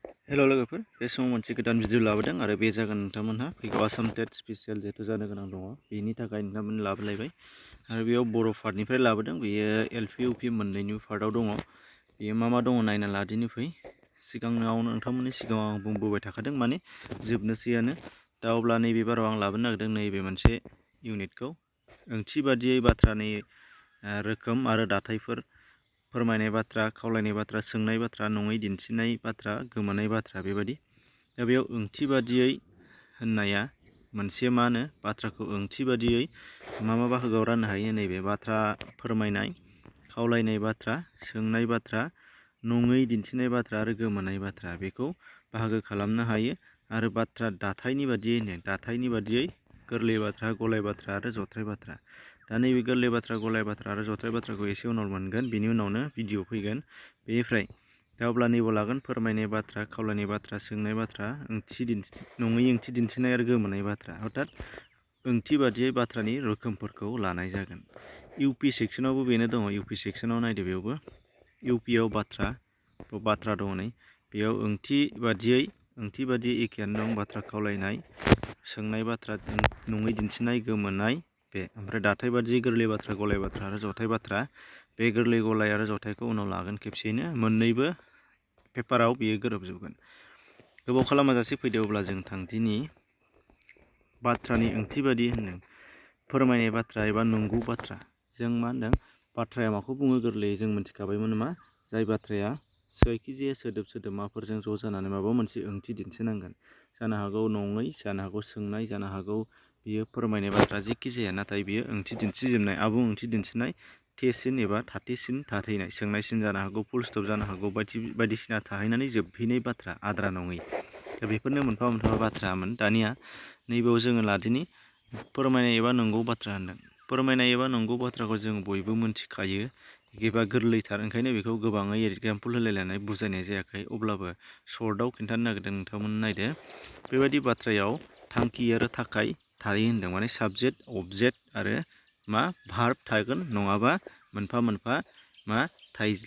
हेल' लोगोफोर, बे समाव मोनसे गोदान भिडिअ लाबोदों आरो बे जागोन नोंथांमोनहा फैगौ आसाम टेट स्पेसियेल जिहेथु जानो गोनां दङ बेनि थाखाय नोंथांमोन लाबोलायबाय आरो बेयाव बर' पार्टनिफ्राय लाबोदों। बेयो एलपि इउपि मोननैनि पार्टआव दङ। बेयो मा दङ नायना लादिनि फै। सिगाङाव नोंथांमोननि सिगाङाव आं बुंबोबाय थाखादों, माने जोबनोसैयानो। दा अब्ला नैबे बाराव आं लाबोनो नागिरदों नैबे मोनसे इउनिटखौ ओंथि बादियै बाथ्रानि रोखोम आरो दाथायफोर, फोरमायनाय बाथ्रा, खावलायनाय बाथ्रा, सोंनाय बाथ्रा, नङै दिन्थिनाय बाथ्रा, गोमानाय बाथ्रा, बेबायदि। दा बेयाव ओंथि बादियै होननाया मोनसे बाथ्राखौ ओंथि बादियै मा बाहागोआव राननो हायो? नैबे बाथ्रा फोरमायनाय, खावलायनाय बाथ्रा, सोंनाय बाथ्रा, नङै दिन्थिनाय बाथ्रा आरो गोमानाय बाथ्रा, बेखौ बाहागो खालामनो हायो। आरो बाथ्रा दाथायनि बादियै गोरलै बाथ्रा, गलाय बाथ्रा आरो जथाय बाथ्रा। दा नैबे गोरलै बाथ्रा, गलाय बाथ्रा आरो जथाय बाथ्राखौ एसे उनाव मोनगोन, बिनि उनावनो भिडिअ फैगोन। बेनिफ्राय दा अब्ला नैबाव लागोन फोरमायनाय बाथ्रा, खावलायनाय बाथ्रा, सोंनाय बाथ्रा, नङै ओंथि दिन्थिनाय आरो गोमानाय बाथ्रा, अर्थात ओंथि बादियै बाथ्रानि रोखोमफोरखौ लानाय जागोन। इउपि सेक्सनावबो बेनो दङ। इउपि सेक्सनाव नायदो, बेयावबो इउपिआव बाथ्रा दङ नै। बेयाव ओंथि बादियै एखेयानो दं। बाथ्रा खावलायनाय, सोंनाय बाथ्रा, नङै दिन्थिनाय, गोमोनाय, बे ओमफ्राय दाथाय बादियै गोरलै बाथ्रा, गलाय बाथ्रा आरो जथाय बाथ्रा। बे गोरलै, गलाय आरो जथायखौ उनाव लागोन खेबसेयैनो, मोननैबो पेपाराव बेयो गोरोबजोबगोन। गोबाव खालामाजासे फैदो अब्ला जों थांदिनि बाथ्रानि ओंथि बादि होनदों फोरमायनाय बाथ्रा एबा नंगौ बाथ्रा। जों मा होनदों? बाथ्राया माखौ बुङो गोरलैयै जों मिथिखाबायमोन मा? जाय बाथ्राया जायखिजाया सोदोबमाफोरजों ज' जानानै माबा मोनसे ओंथि दिन्थिनांगोन। जानो हागौ नङै, जानो हागौ सोंनाय, जानो हागौ बियो फोरमायनाय बाथ्रा, जेखि जाया, नाथाय बियो ओंथि दिन्थिजोबनाय, आबुं ओंथि दिन्थिनाय, थेसिन एबा थाथिसिन थाथैनाय, सोंनायसिन जानो हागौ, फुल स्टप जानो हागौ, बायदिसिना थाहैनानै जोबहैनाय बाथ्रा, आद्रा नङै। दा बेफोरनो मोनफा मोनफा बाथ्रामोन। दानिया नैबेयाव जोङो लादिनि फोरमायनाय एबा नंगौ बाथ्रा होनदों। फोरमायनाय एबा नंगौ बाथ्राखौ जों बयबो मोनथिखायो एबा गोरलैथार, ओंखायनो बेखौ गोबाङै एगजामपोल होलायलायनानै बुजायनाय जायाखै। अब्लाबो सर्टआव खिन्थानो नागिरदों, नोंथांमोन नायदो। बेबायदि बाथ्रायाव थांखि आरो थाखाय थायो होनदों, माने साबजेक्ट, अबजेक्ट आरो भार्ब थागोन, नङाबा मोनफा मोनफा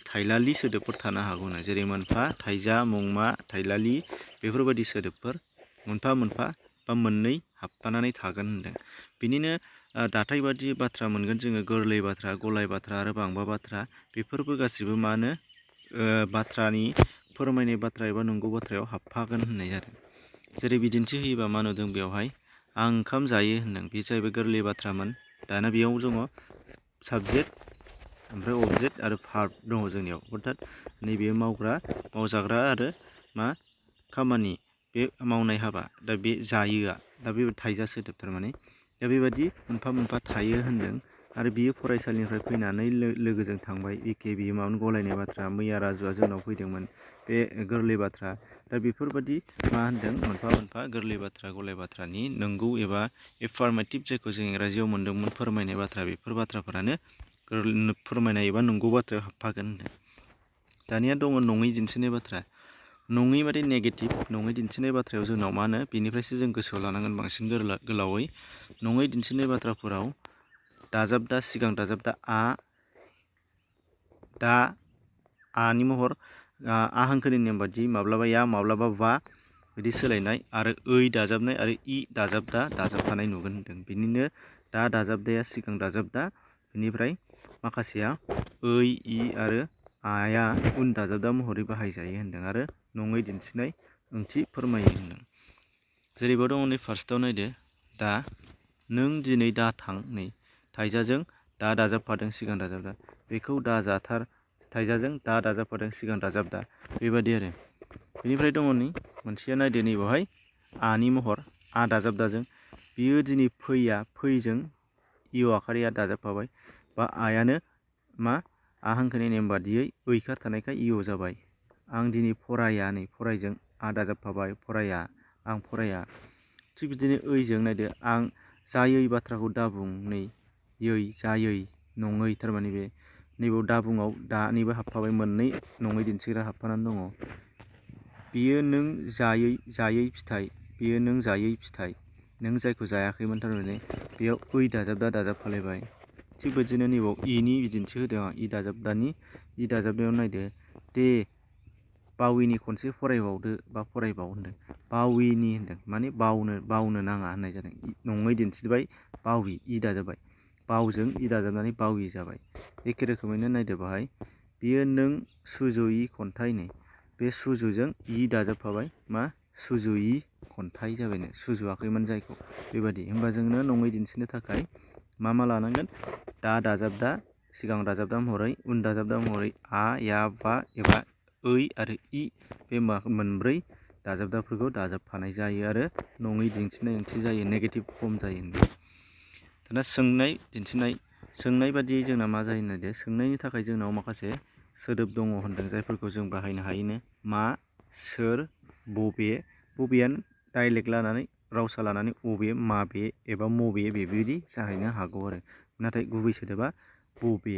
थाइलालि सोदोबफोर थानो हागौ। जेरै मोनफा, थाइजा, मुंमा, थाइलालि, बेफोरबायदि सोदोबफोर मोनफा मोनफा बा मोननै हाबफानानै थागोन होनदों। बिनिनो दाथाय बादि बाथ्रा मोनगोन जोङो, गोरलै बाथ्रा, गलाय बाथ्रा आरो बांबा बाथ्रा। बेफोरबो गासिबो बाथ्रानि फोरमायनाय बाथ्रा एबा नंगौ बाथ्रायाव हाबफागोन होननाय जादों। जेरै बिदिन्थि होयोबा मा नुदों बेवहाय? आं ओंखाम जायो होनदों, बे जाहैबाय गोरलै बाथ्रामोन। दाना बेयाव दङ साबजेक्ट, ओमफ्राय अबजेक्ट आरो भार्ब दङ जोंनियाव, अर्थात नैबे मावजाग्रा आरो खामानि, बे मावनाय हाबा। दा बे जायोआ, दा बे थाइजा सोदोब थारमाने। दा बेबादि मोनफा मोनफा थायो होनदों। आरो बियो फरायसालिनिफ्राय फैनानै लोगोजों थांबाय, एखे बियो गलायनाय बाथ्रा। मैया राजुआ जोंनाव फैदोंमोन, बे गोरलै बाथ्रा। दा बेफोरबादि होनदों मोनफा मोनफा गोरलै बाथ्रा, गलाय बाथ्रानि नंगौ एबा एफार्मेटिभ, जायखौ जों इंराजियाव मोनदोंमोन फोरमायनाय बाथ्रा, बेफोर बाथ्राफोरानो फोरमायनाय एबा नंगौ बाथ्रायाव हाबफागोन होनदों। दानिया दङ नङै दिन्थिनाय बाथ्रा। नङै माने नेगेटिभ। नङै दिन्थिनाय बाथ्रायाव जोंनाव बेनिफ्रायसो जों गोसोआव लानांगोन बांसिन गोलावै। नङै दिन्थिनाय बाथ्राफोराव दाजाबदा, सिगां दाजाबदा दा आनि महर, आ हांखोनि नेम बादि माब्लाबा या, माब्लाबा बा, बिदि सोलायनाय, आरो ओइ दाजाबनाय आरो इ दाजाबफानाय नुगोन होनदों। बिनिनो दा दाजाबदाया सिगां दाजाबदा, बेनिफ्राय माखासेया ओइ, इ आरो आया उन दाजाबदा महरै बाहायजायो होनदों, आरो नङै दिन्थिनाय ओंथि फोरमायो होनदों। जेरैबो दङ नै फार्स्टआव नायदो, दा नों दिनै दा थां, नै थाइजाजों दा दाजाबफादों, सिगां दाजाबदा। बेखौ दा जाथार, थाइजाजों दा दाजाबफादों, सिगां दाजाबदा, बेबादि आरो। बेनिफ्राय दङ नै मोनसेया, नायदो नैबावहाय आनि महर, आ दाजाबदाजों। बियो दिनै फैजों इउ आखारि आ दाजाबफाबाय, बा आयानो आ हांखोनि नेम बादियै ओइखार थानायखाय इउ जाबाय। आं दिनै फराया, नै फरायजों आ दाजाबफाबाय, फराया, आं फराया। थिग बिदिनो ओइजों नायदो, आं जायै बाथ्राखौ दाबुं, नै जायै, नङै, थारमाने बे नैबाव दाबुङाव दानिबो हाबफाबाय, मोननै नङै दिन्थिग्रा हाबफानानै दङ। बेयो नों जायै फिथाइ, बेयो नों जायै फिथाइ, नों जायखौ जायाखैमोन, थारमाने बेयाव ओइ दाजाबदा दाजाबफालायबाय। थिग बिदिनो नैबाव इनि बिदिन्थि होदों आं, इ दाजाबदायाव नायदो, दे बाविनि खनसे फरायबावदो बा फरायबाव होनदों। बाविनि होनदों माने बावनो नाङा होननाय जादों। नङै दिन्थिबाय बावि इ दाजाबबाय। बावजों इ दाजाबनानै बावि जाबाय। एखे रोखोमैनो नायदो बाहाय बियो नों सुजुयि खन्थाइ नै बे सुजुजों इ दाजाबफाबाय मा सुजुयि खन्थाइ जाबायनो सुजुवाखैमोन जायखौ बेबादि। होमबा जोंनो नङै दिन्थिनो थाखाय मा लानांगोन दा दाजाबदा सिगां दाजाबदा महरै उन दाजाबदा महरै आ या बा एबा ओइ आरो इ बे मोनब्रै दाजाबदाफोरखौ दाजाबफानाय जायो आरो नङै दिन्थिनाय ओंथि जायो नेगेटिभ फर्म जायो। दाना सोंनाय दिन्थिनाय सोंनाय बादियै जोंना मा जायो नायदो सोंनायनि थाखाय जोंनाव माखासे सोदोब दङ होनदों जायफोरखौ जों बाहायनो हायोनो मा सोर बबेयानो डाइलेक्ट लानानै रावसा लानानै अबे माबे एबा मबे बेबायदि जाहैनो हागौ आरो नाथाय गुबै सोदोबा बबे।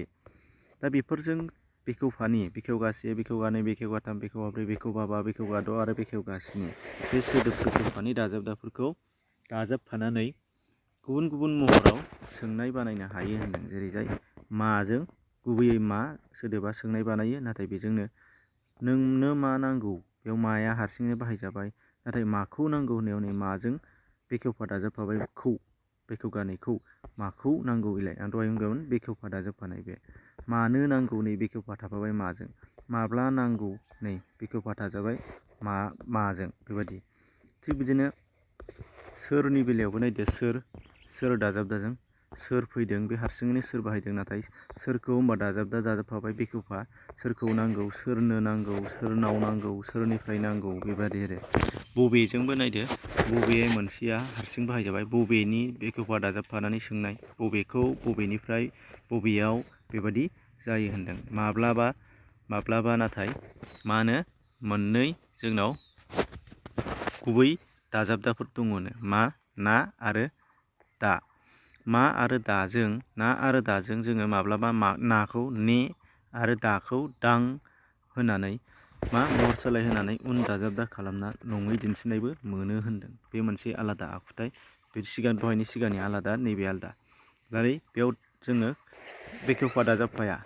दा बेफोरजों बेखेवफानि बेखेवगासे बेखेवगानै बेखेवगाथाम बेखेवगाब्रै बेखेवगाबा बेखेवगाद' आरो बेखेवगास्नि बे सोदोब बेखेवफानि दाजाबदाफोरखौ दाजाबफानानै गुबुन गुबुन महराव सोंनाय बानायनो हायो होनदों। जेरैजाय माजों गुबैयै मा सोदोबा सोंनाय बानायो नाथाय बेजोंनो नोंनो मा नांगौ बेयाव माया हारसिङै बाहायजाबाय नाथाय माखौ नांगौ होननायाव नै माजों बेखेवफा दाजाबफाबाय बेखेवगानैखौ माखौ नांगौ इलाय आं दहाय होनदोंमोन बेखेवफा दाजाबफानाय बे मानो नांगौ नै बेखेवफा थाफाबाय माजों माब्ला नांगौ नै बेखेवफा थाजाबाय माजों बेबायदि। थिग बिदिनो सोरनि बेलायावबो नायदो सोर दाजाबदाजों सोर फैदों बे हारसिङैनो सोर बाहायदों नाथाय सोरखौ होनबा दाजाबफाबाय बेखेवफा सोरखौ नांगौ सोरनो नांगौ सोरनाव नांगौ सोरनिफ्राय नांगौ बेबायदि आरो। बबेजोंबो नायदो बबे मोनसेया हारसिं बाहायजाबाय बबेनि बेखेवफा दाजाबफानानै सोंनाय बबेखौ बबेनिफ्राय बबेयाव बेबादि जायो होनदों। माब्लाबा नाथाय मा होनो मोननै जोंनाव गुबै दाजाबदाफोर दङनो मा ना आरो दा। मा आरो दाजों ना आरो दाजों जोङो माब्लाबा नाखौ ने आरो दाखौ दां होनानै मा महर सोलाय होनानै उन दाजाबदा खालामना नङै दिन्थिनायबो मोनो होनदों। बे मोनसे आलादा आखुथाय बे दहायनि सिगांनि आलादा नैबे आलादा। दारै बेयाव जोङो बेखेवफा दाजाबफाया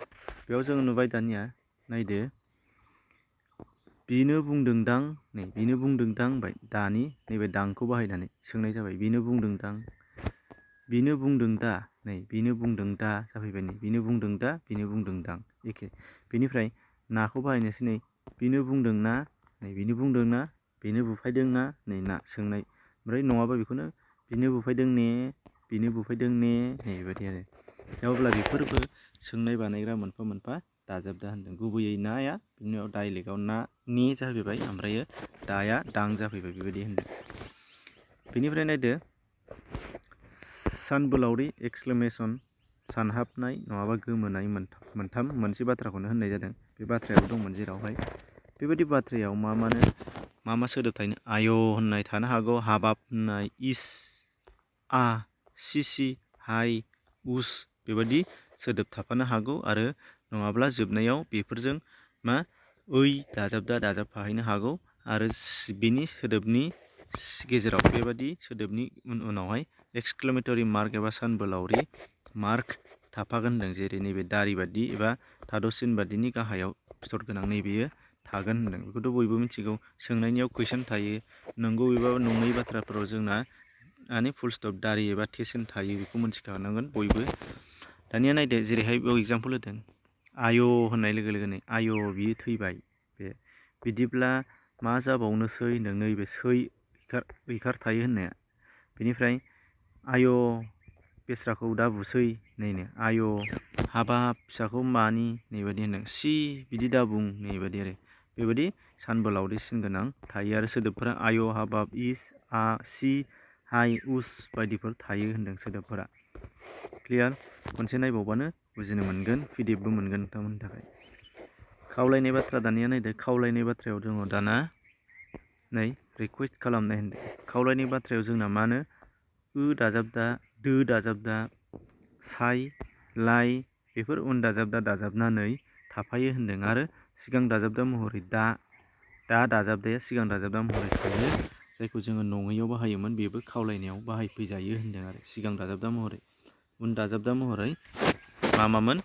बेयाव जों नुबाय दानिया नायदो बिनो बुंदोंदां नै बिनो बुंदोंदां होनबाय दानि नैबे दांखौ बाहायनानै सोंनाय जाबाय बिनो बुंदोंदां बिनो बुंदों दा नै बिनो बुंदों दा जाफैबाय नै बिनो बुंदों दा बिनो बुंदोंदां एखे। बेनिफ्राय नाखौ बाहायनोसै नै बिनो बुंदों ना नै बिनो बुंदों ना बेनो बुफायदों ना नै ना सोंनाय ओमफ्राय नङाबा बेखौनो बिनो बुफायदों ने बिनो बुफायदों ने नै बेबायदि आरो। दा अब्ला बेफोरबो सोंनाय बानायग्रा मोनफा मोनफा दाजाबदा होनदों। गुबैयै नाया बिनि उनाव डाइलेक्टआव ना ने जाफैबाय ओमफ्रायो दाया दां जाफैबाय बेबायदि होनदों। बेनिफ्राय नायदो सानबोलावरि एक्सक्लेमेसन सानहाबनाय नङाबा गोमोनाय मोनसे बाथ्राखौनो होननाय जादों। बे बाथ्रायाव दंमोन जेरावहाय बेबायदि बाथ्रायाव मा सोदोब थायो आय' होननाय थानो हागौ हाबाब होननाय इस आ सि हाय उस बेबायदि सोदोब थाफानो हागौ आरो नङाब्ला जोबनायाव बेफोरजों मा ओइ दाजाबफाहैनो हागौ आरो बिनि सोदोबनि गेजेराव बेबादि सोदोबनि उनावहाय एक्सक्लेमेटरि मार्क एबा सानबोलावरि मार्क थाफागोन होनदों। जेरै नैबे दारि बादि एबा थाद'सिन बादिनि गाहायाव फिथर गोनां नैबेयो थागोन होनदों। बेखौथ' बयबो मिथिगौ सोंनायनियाव कुइसन थायो नंगौ एबा नङै बाथ्राफोराव जोंना माने फुल स्टप दारि एबा टेसन थायो बेखौ मिथिखानांगोन बयबो। दानिया नायदो जेरैहाय बेयाव एग्जाम्पल होदों आय' होननाय लोगो लोगोनो आय' बियो थैबाय बे बिदिब्ला मा जाबावनोसै होनदों नैबे सै इकार थायो होननाया। बेनिफ्राय आय' बेस्राखौ दा बुसै नैनो आय' हाबाब फिसाखौ मानि नैबादि होनदों सि बिदि दा बुं नैबादि आरो। बेबायदि सानबोलावरि सिन गोनां थायो आरो सोदोबफोरा आय' हाबाब इस आ सि हाय उस बायदिफोर थायो होनदों सोदोबफोरा। क्लियार खनसे नायबावबानो बुजिनो मोनगोन पिडिएफबो मोनगोन नोंथांमोननि थाखाय। खावलायनाय बाथ्रा दानिया नायदो खावलायनाय बाथ्रायाव दङ दाना नै रिकुवेस्ट खालामनाय होनदों। खावलायनाय बाथ्रायाव जोंना मा होनो दाजाबदा दो दाजाबदा साय लाय बेफोर उन दाजाबनानै थाफायो होनदों आरो सिगां दाजाबदा महरै दा दाजाबदाया सिगां दाजाबदा महरै थायो जायखौ जोङो नङैयाव बाहायोमोन बेबो खावलायनायाव बाहायफैजायो होनदों आरो सिगां दाजाबदा महरै। उन दाजाबदा महरै मामोन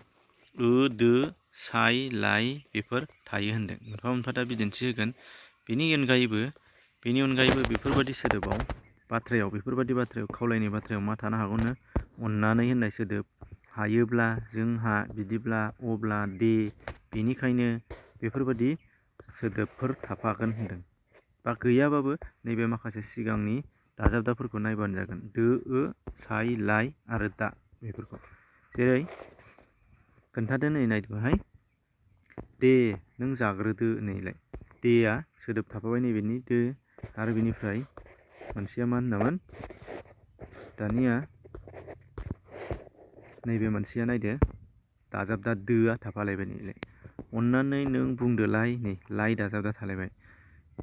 दो साय लाय बेफोर थायो होनदों। मोनफा मोनफा दा बिदिन्थि होगोन। बेनि अनगायैबो बेफोरबायदि सोदोबाव बेफोरबायदि बाथ्रायाव खावलायनाय बाथ्रायाव मा थानो हागौनो अननानै होननाय सोदोब, हायोब्ला, जोंहा, बिदिब्ला, अब्ला, दे, बेनिखायनो बेफोरबायदि सोदोबफोर थाफागोन होनदों। बा गैयाबाबो नैबे माखासे सिगांनि दाजाबदाफोरखौ नायबानो जागोन। दो, साय, लाय आरो दा बेफोरखौ। जेरै खोन्थादो नै नायदोहाय। दे नों जाग्रोदो नैलाय। देआ सोदोब थाफाबाय नैबेनि दो आरो बेनिफ्राय मोनसेया मा होनामोन दानिया नैबे मोनसेया नायदो दाजाबदा दोआ थाफालायबाय नैलाय। अननानै नों बुंदोलाय नै लाय दाजाबदा थालायबाय।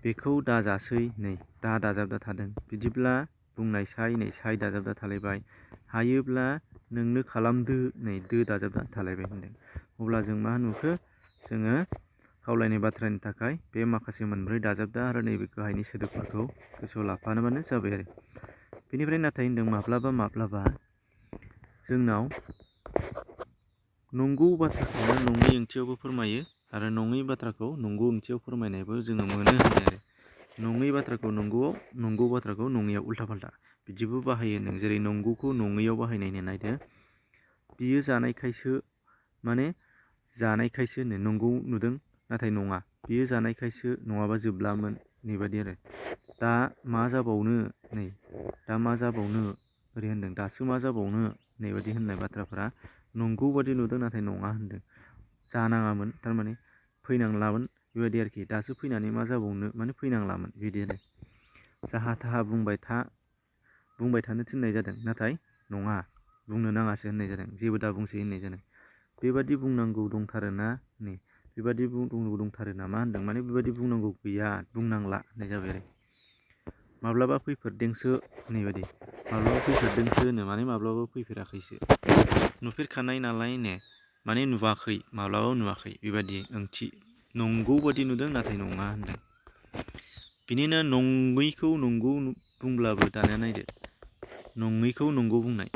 बेखौ दाजासै नै दा दाजाबदा थादों। बिदिब्ला बुंनायसाय नै साय दाजाबदा थालायबाय। हायोब्ला नोंनो खालामदो नै दो दाजाबदा थालायबाय होनदों। अब्ला जों मा नुखो जोङो खावलायनाय बाथ्रानि थाखाय बे माखासे मोनब्रै दाजाबदा आरो नैबे गाहायनि सोदोबफोरखौ गोसोआव लाफानोबानो जाबाय आरो। बेनिफ्राय नाथाय होनदों माब्लाबा जोंनाव नंगौ बाथ्राखौ नङै ओंथियावबो फोरमायो आरो नङै बाथ्राखौ नंगौ ओंथियाव फोरमायनायबो जोङो मोनो होनदों आरो। नङै बाथ्राखौ नंगौआव, नंगौ बाथ्राखौ नङैयाव उल्था फाल्था बिदिबो बाहायो होनदों। जेरै नंगौखौ नङैयाव बाहायनाय नायदो। बियो जानायखायसो माने जानायखायसो होनो नंगौ नुदों नाथाय नङा। बियो जानायखायसो नङाबा जोबलामोन नैबादि आरो। दा मा जाबावनो नै दा मा जाबावनो ओरै होनदों। दासो मा जाबावनो नैबादि होननाय बाथ्राफोरा नंगौ बादि नुदों नाथाय नङा होनदों। जानाङामोन थारमाने फैनांलामोन बेबायदि आरोखि। दासो फैनानै मा जाबावनो माने फैनांलामोन बिदि आरो। जाहा थाहा बुंबाय थानो थिननाय जादों नाथाय नङा बुंनो नाङासो होननाय जादों। जेबो दा बुंसै होननाय जादों। बेबादि बुंनांगौ दंथारोना नै बेबादि बुंनांगौ दंथारो नामा होनदों। माने बेबादि बुंनांगौ गैया बुंनांला होननाय जाबाय आरो। माब्लाबा फैफेरदोंसो होननायबादि। माब्लाबा फैफेरदोंसो होनो माने माब्लाबा फैफेराखैसो। नुफेरखानाय नालाय नो माने नुवाखै माब्लाबाबो नुवाखै बेबादि ओंथि। नंगौ बादि नुदों नाथाय नङा होनदों। बिनिनो नङैखौ नंगौ बुंब्लाबो दानिया नायदो। नङैखौ नंगौ बुंनाय।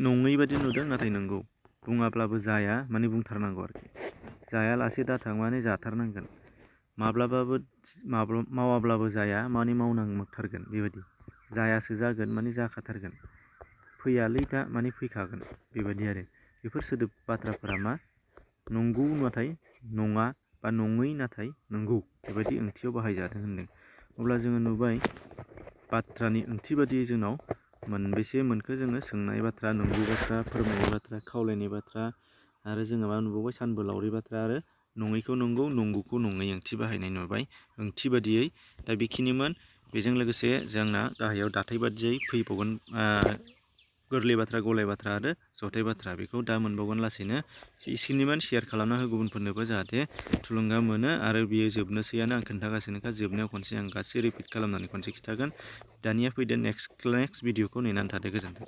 नङै बादि नुदों नाथाय नंगौ। बुङाब्लाबो जाया माने बुंथारनांगौ आरोखि। जायालासे दाथां माने जाथारनांगोन। मावाब्लाबो जाया माने मावनांथारगोन बेबायदि। जायासो जागोन माने जाखाथारगोन। फैयालै दा माने फैखागोन बेबायदि आरो। बेफोर सोदोब बाथ्राफोरा मा नंगौ नाथाय नङा बा नङै नाथाय नंगौ बेबायदि ओंथियाव बाहायजादों होनदों। अब्ला जोङो नुबाय बाथ्रानि ओंथि बादियै जोंनाव मोनबेसे मोनखो जोङो सोंनाय बाथ्रा, नंगौ बाथ्रा, फोरमायनाय बाथ्रा, खावलायनाय बाथ्रा आरो जोङो मा नुबावबाय सानबोलावरि बाथ्रा आरो नङैखौ नंगौ, नंगौखौ नङै ओंथि बाहायनाय नुबाय ओंथि बादियै। दा बेखिनिमोन। बेजों लोगोसे जोंना गाहायाव दाथाय बादियै फैबावगोन गोरलै बाथ्रा, गलाय बाथ्रा आरो जथाय बाथ्रा। बेखौ दा मोनबावगोन लासैनो। एसेनिमोन शेयार खालामना हो गुबुनफोरनोबो जाहाथे थुलुंगा मोनो आरो बियो जोबनोसैयानो आं खोन्थागासिनोखा। जोबनायाव खनसे आं गासै रिपिट खालामनानै खनसे खिन्थागोन। दानिया फैदो नेक्स्ट भिडिअखौ नेनानै थादो। गोजोन्थों।